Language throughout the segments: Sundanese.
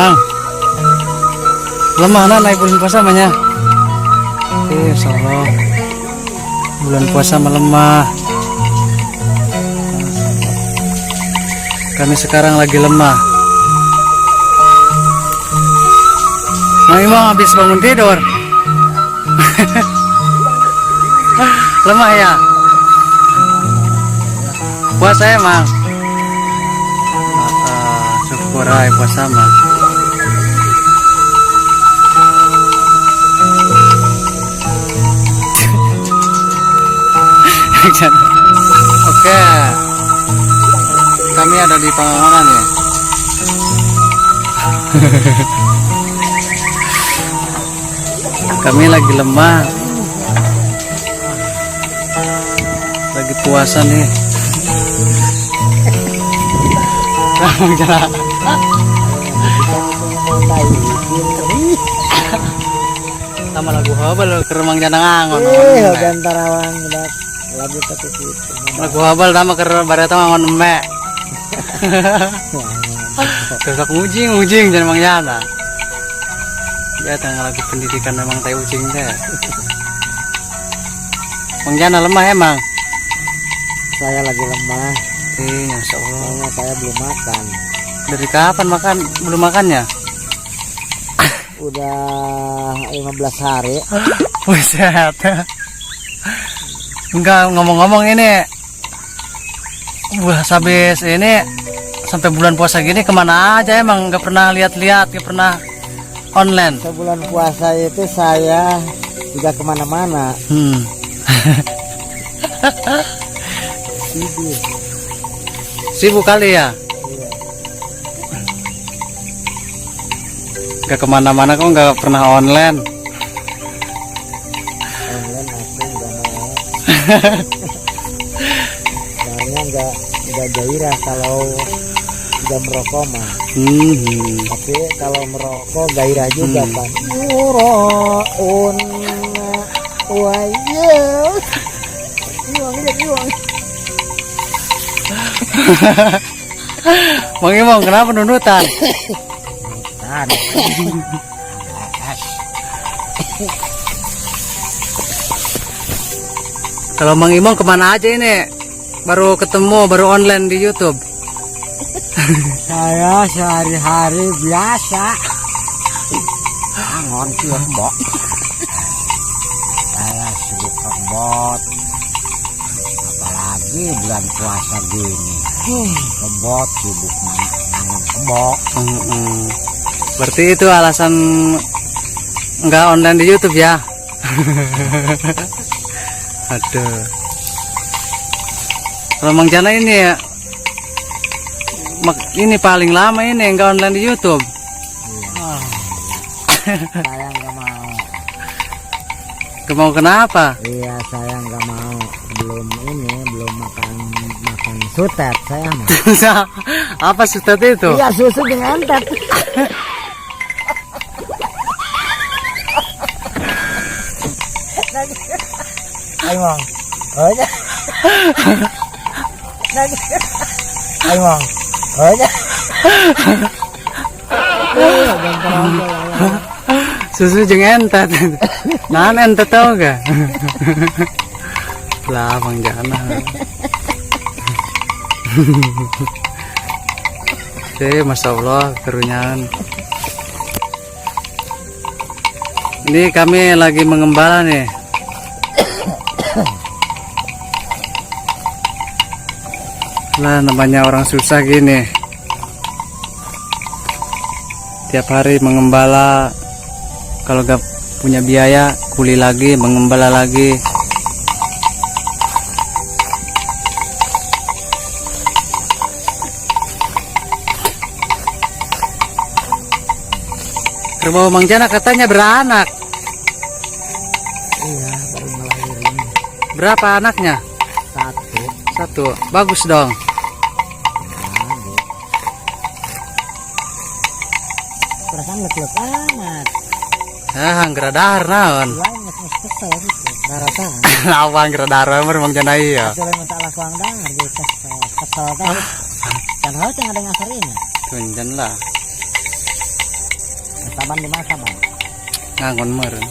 Mang. Lemah na naik bulan puasa mah nya. Insyaallah. Bulan puasa melemah. Kami sekarang lagi lemah. Mang Imong habis bangun tidur. Lemah ya? Puasa emang? Syukur ay puasa mah. Oke, kami ada di Pangangonan ya. Kami lagi lemah, lagi puasa nih. Sama lagu habal ke Mang Jana ngangon. Gantarawang lagu tapi gitu. Lagu habal nama ke bareta ngangon eme. Terus aku ngujing jangan Mang Jana. Ya tanggal lagu pendidikan memang tai ucing teh. Mang Jana lemah emang. Saya lagi lemah. Masya Allah. Soalnya saya belum makan. Dari kapan makan? Belum makannya? Udah 15 hari. Buset. Enggak, ngomong-ngomong ini buah habis ini sampai bulan puasa gini kemana aja emang? Nggak pernah lihat-lihat, nggak pernah online. Sebulan puasa itu saya tidak kemana-mana. Sibuk. Sibuk kali ya? Iya. Nggak kemana-mana kok, nggak pernah online. Online aku nggak mau. Soalnya nggak gairah kalau nggak merokok mah. Tapi kalau merokok gairah juga kan. Yuraun wa ya. Iwang, iwang. Mang Imong kenapa nundutan? Kalau Mang Imong kemana aja ini? Baru ketemu, baru online di YouTube. Saya sehari-hari biasa. Angon sih mbok. Saya sibuk kebot. Apalagi bulan puasa gini. Kebot sibuk nangon kebot. Berarti itu alasan nggak online di YouTube ya? Aduh. Kalau Mang Jana ini ya, ini paling lama ini nggak online di YouTube. Iya. Saya nggak mau. Nggak mau kenapa? Iya, saya nggak mau. Belum ini, belum makan sutet saya mah. Apa sutet itu? Iya, susu dengan entet. Ayo, Mang. Oh, ya. Ayo, Mang. Oh, ya. Susu jeung entet. Nah, entet tau gak? Lah, Bang Jana. Oke, Masya Allah, kerunyahan. Ini kami lagi mengembala nih. Lah, namanya orang susah gini. Tiap hari mengembala. Kalau gak punya biaya, kuli lagi, mengembala lagi. Kerbau Mang Jana katanya beranak. Iya, baru ngelahirin. Berapa anaknya? Satu. Satu. Bagus dong. Bagus. Perasaan lek-lek amat. Ah, anggra dahar naon. Lain geus kesel gitu. Narataan. Lawan anggra dahar mah Mang Jana iya. Hasilnya minta lakuang dahar jadi kesel. Kesel teh. Kan heuh teh ada ngasarina. Tunjan lah. Saban di mana saban? Ngangon meureun.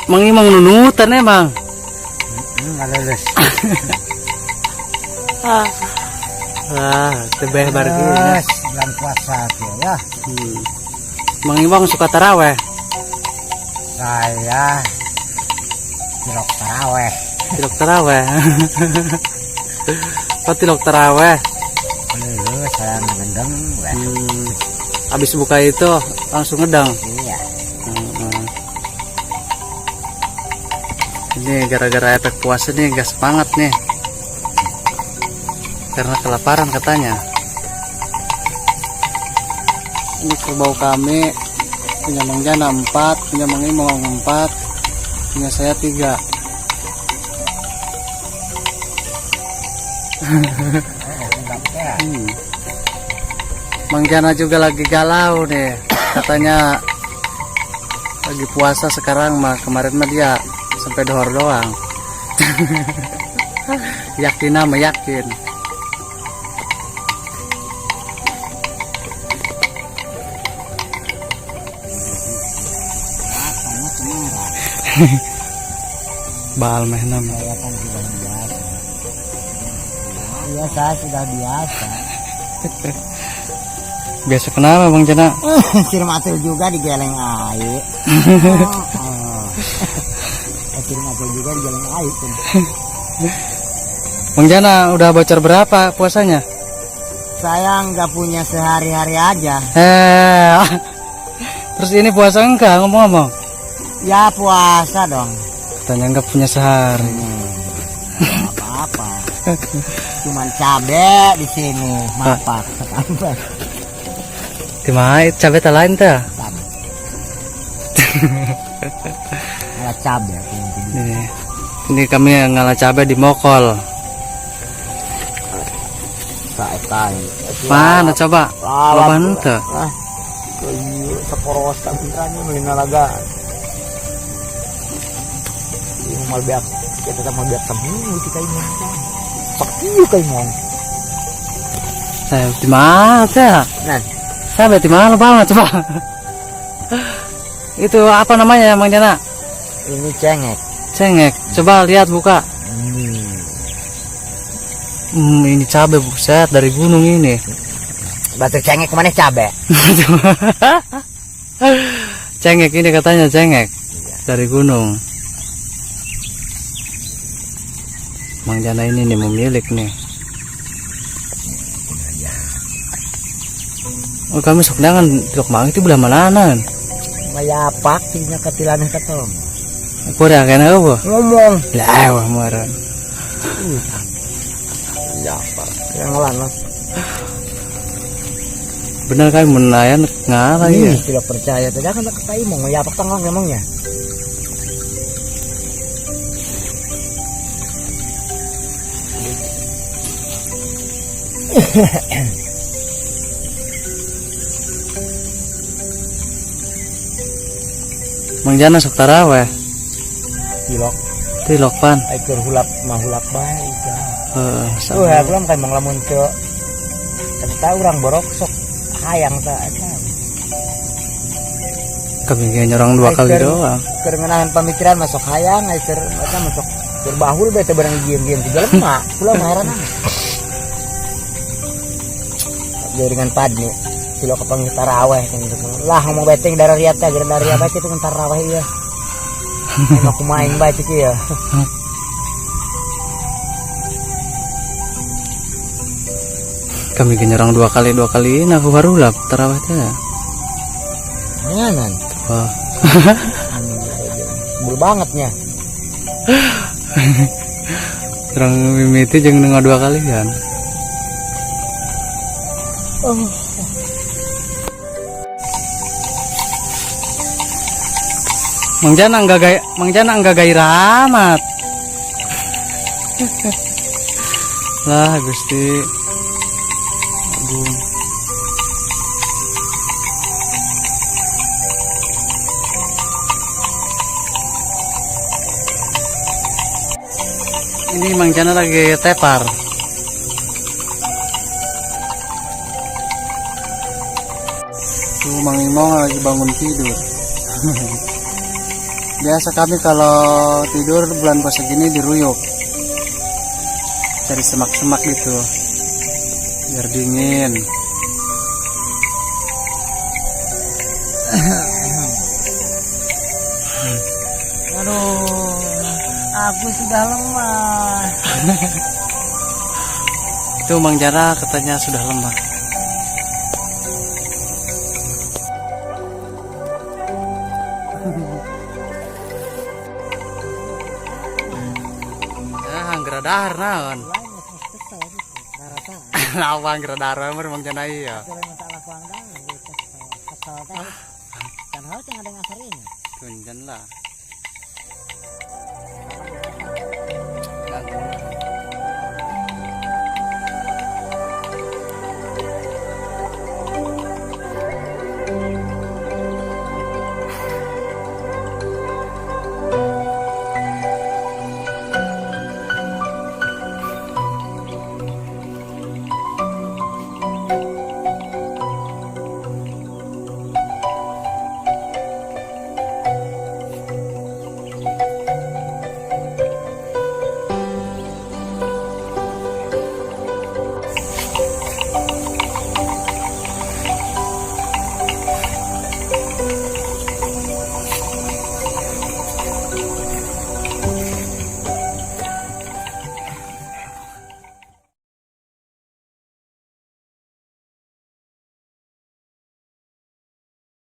Mang Imang nunutan emang. Enggak lulus. Ah, tebeh bargi. Terus bulan puasa tuh ya. Mang Imang suka taraweh. Saya tilok taraweh. Tilok taraweh. Kok tilok taraweh? Lulus saya ngendeng weh. Abis buka itu langsung ngedang. Iya. Ini gara-gara efek puasa nih gak semangat nih. Karena kelaparan katanya. Ini kerbau kami punya Mang Jana 4, punya Mang Imong 4, punya saya 3. Mang Jana juga lagi galau nih. Katanya lagi puasa sekarang mah, kemarin mah dia sampai dohor doang. Yakin sama yakin. Rasanya kemarin. Baal meh nama. Saya kan sudah biasa. Iya, saya sudah biasa. Biasa kenapa Bang Jana? Sirmatul juga digeleng air. Oh. Sirmatul juga digeleng air. Bang Jana udah bocor berapa puasanya? Saya nggak punya sehari-hari aja. Terus ini puasa enggak ngomong-ngomong? Ya puasa dong. Katanya nggak punya sehari. Apa-apa. Cuman cabe di sini, mapak sampai. Di mana cabe tak lain teh? Cabe. Ngalah cabe. Ini kami yang ngalah cabe di Mokol. Mana coba? Loba henteu. Ah, seporosan beneran beli nalaga. Ini mal beak, kita sama beak seminggu kita ini. Sakieu kayak mau. Saya di mana teh? Nah. Saya di mana banget coba? Itu apa namanya Mang Jana? Ini cengek. Cengek. Coba lihat buka. Ini cabe buset dari gunung ini. Batu cengek kemana cabe? Cengek ini katanya cengek. Iya. Dari gunung. Mang Jana ini nih memilik nih. Oh, kami sok jangan tilok mang itu belah mana? Mayapak tinggal ketilanah ketom. Korea kena apa? Ngomong. Lah, wah marah. Ya, Pak. Yang ngelan lah. Bener kan menayan ngalah ya. Ih, tidak percaya. Tidak kan tak kai mau yapak tanggang ngomongnya. Mang Jana sok taraweh. Tilok. Tilok pan. Ai keur hulap mah hulap bae ieu. Heeh, Tuh, ya, belum kayak mau ngelamun ke eta urang borok sok hayang ta eta. Kami ge nyorong 2 kali doang. Keur ngeunahan pamikiran masuk hayang, ai keur eta masuk keur bahul bae teh barang diem-diem ti jelema. Kula mah heran. Jaringan padni tilok kepanggih taraweh kan gitu. Lah ngomong beteng darah riat teh, gara dari apa kitu taraweh ieu. Emang kumaha bae cik ieu. Kami ge nyerang 2 kali, 2 kali nah aku baru lah taraweh teh. Nyanan. Wah. Bul bangetnya. Terang mimiti jeung dengar 2 kali kan. Oh. Mang Jana enggak gaya, Mang Jana enggak gairah amat. Lah Gusti. Agung. Ini Mang Jana lagi tepar. Tuh Mang Imong lagi bangun tidur. Biasa kami kalau tidur bulan puasa gini diruyuk. Cari semak-semak gitu. Biar dingin. Aduh, aku sudah lemah. Itu Mang Jara katanya sudah lemah. Ah, angger dahar naon. Lain geus kesel gitu. Rata. Lawan angger dahar mah Mang Jana iya. Kalau minta lakuan dah gitu. Kesel teh. Kan hal yang ada ngasarinya. Tunjan lah.